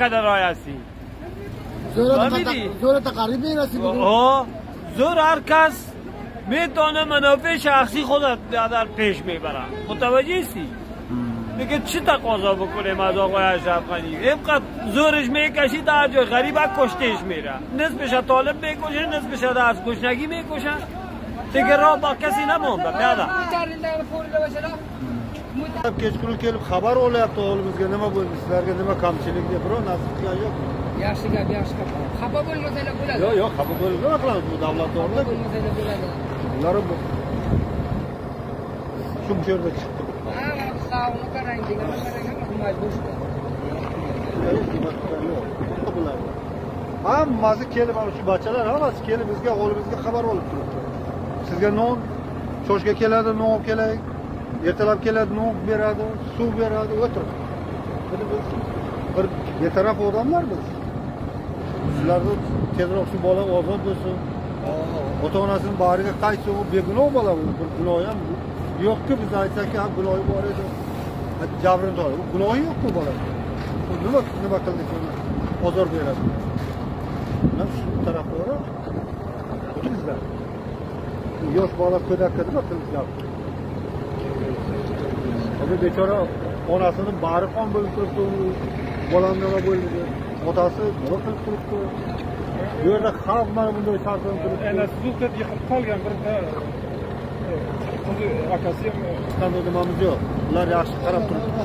قدر هستی. زور تقریب میرسی. زور هر کس میتونه منافع شخصی خود در پیش میبره. متوجه هستی؟ میگه چی تقاضا بکنیم از آقای اشرف غنی؟ اینقدر زورش میکشی در جای غریب کشتهش میره، نصفش طالب میکشه، نصفش از گشنگی میکشن، دیگه راه با کسی نمونده. پیاده kechqurun kelib xabar olyapti o'g'limizga nima bo'ldi, sizlarga nima kamchilik deb birov nasib qilgan yo'q. Yaxshi gap, yaxshi gap. Xafa bo'lmasanglar bo'ladi. Yo'q, yo'q, xafa bo'lib nima qilamiz, bu davlat o'rni. Bo'lmasanglar bo'ladi. Bular shu yerda chiqdi. Ha, mana sog'ni qarang, degan qarang, hammasi majbur. Bular. Hammasi kelib, mana shu bachalar hammasi kelib bizga, o'g'limizga xabar olib turibdi. Sizga non, choshga keladi, non olib kelaylik. Ertalab keladi, non beradi, suv beradi, o'tirib. Buni biz bir betaraf odamlar biz. Sizlarni tezroq shu bola ozod bo'lsin. Ota-onasining bag'riga qaytsin, u begunoh bola, u bir gunohi ham yo'qki biz aytsak, ha gunohi bor edi. Jabrini tortadi. U gunohi yo'q bu bola. U nima qildi uni ozor beradi. Mana shu tarafdori bizlar. Yosh bola ko'dakka nima qildi? Abi bechora onasini bag'ri qon bo'lib turibdi, bolam nima bo'ldi, otasi nima qilib turibdi. Bu yerda xalq mana bunday sarson turibdi. Enasi zo'rlab yiqilib qolgan bir qizi, akasi ham qanday nimamiz yo'q. Ular yaxshi qarab turibdi.